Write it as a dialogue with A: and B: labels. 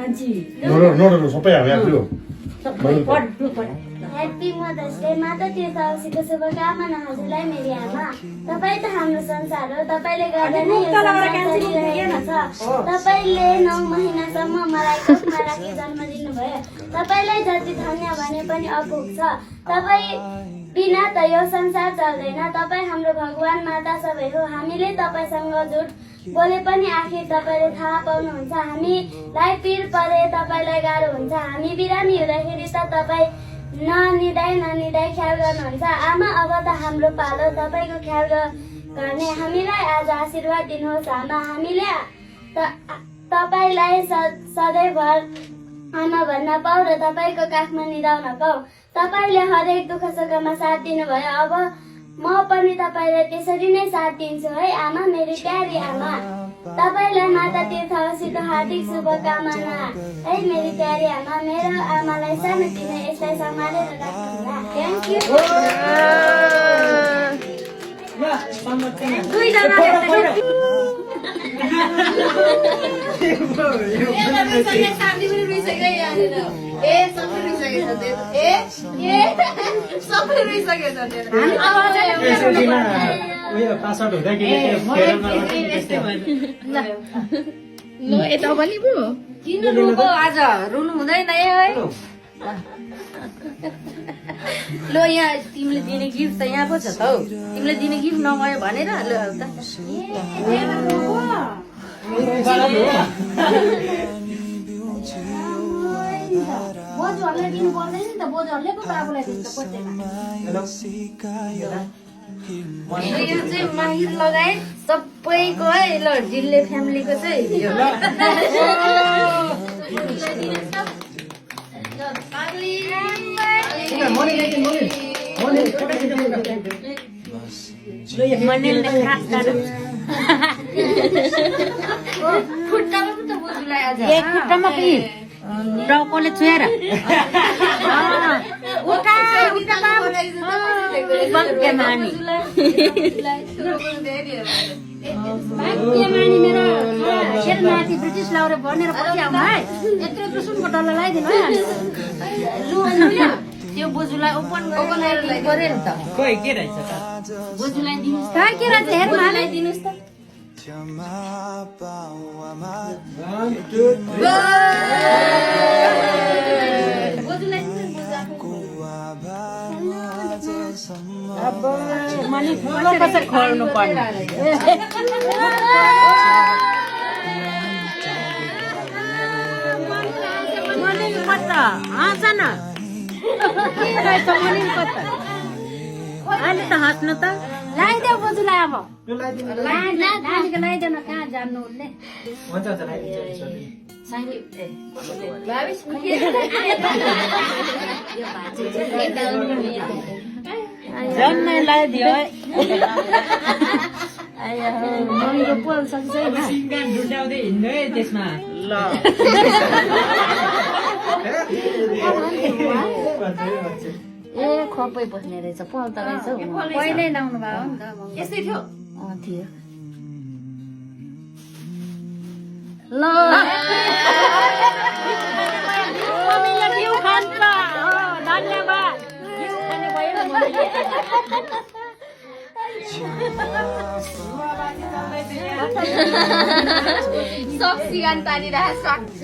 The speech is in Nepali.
A: नोटहरू सबै हाल्यो त्यो
B: ह्याप्पी मदर्स डे माता तीर्थको शुभकामना हजुरलाई मेरी आमा। तपाईँ त हाम्रो संसार हो, तपाईँले गर्दा नै यो संसार चलिरहेको छ। तपाईँले 9 महिनासम्म मलाई कोखमा राखी जन्म दिनुभयो। तपाईँलाई जति धन्य भने पनि अपुग छ। तपाईँ बिना त यो संसार चल्दैन। तपाईँ हाम्रो भगवान माता सबै हो। हामीले तपाईँसँग झुट बोले पनि आखिर तपाईँले थाहा पाउनुहुन्छ। हामीलाई पिर परे तपाईँलाई गाह्रो हुन्छ। हामी बिरामी हुँदाखेरि त तपाईँ ननिदाई ख्याल गर्नुहुन्छ। आमा अब त हाम्रो पालो, तपाईँको ख्याल गर्ने हामीलाई आज आशीर्वाद दिनुहोस् आमा। हामीले तपाईँलाई सधैँभर आमा भन्न पाऊ र तपाईँको काखमा निदाउन पाऊ। तपाईँले हरेक दुःख सुखमा साथ दिनुभयो। अब म पनि तपाईँलाई त्यसरी नै साथ दिन्छु है आमा, मेरी प्यारी आमा। तपाईँलाई माता तीर्थको हार्दिक शुभकामना है मेरी प्यारी आमा। मेरो आमालाई सानोतिनो यसलाई सम्हालेर राख्नुहोला। Thank you.
C: यता पनि पो किन रुको आज रुनु हुँदैन है। लो यहाँ तिमीले दिने गिफ्ट त यहाँ पो छ त हौ। तिमीले दिने गिफ्ट नगयो भनेर लो बोजूहरूलाई दिनु पर्दैन नि त। बोजूहरूले पो बाबुलाई दिन्छ बर्थडेमा। यो चाहिँ माहिर लगाए सबैको है। ल जिल्ले फ्यामिलीको चाहिँ यो खुट्टामा पो त बोजूलाई आज खुट्टामा पनि टाउकोले छुएर माथि ब्रिटिस लाउरे भनेर पछि आउनु है। यत्रो सुनको डल्ला लगाइदिनु है। त्यो बोजूलाई ओपन गरेर गरे नि त। बोजूलाई दिनुहोस् त के रहेछ हेर्नु हालै दिनुहोस् त। अब मनी कसरी खोल्नु पर्ने मनी पत्ता हाँस न के रहेछ मनी पत्ता अहिले त हाँस्नु त लगाइदेऊ बोजूलाई। अब लगाइदेऊ न कहाँ जान्नु उसले जन्मै लगाइदियो महँगो पोल सक्छ ढुट्याउँदै हिँड्नु है त्यसमा। ल ए खपै बस्ने रहेछ पल त रहेछ। पहिल्यै लाउनु भयो नि त। यस्तै थियो थियो। ल धन्यवाद। सब सिगान तानिरहेको सक्छ।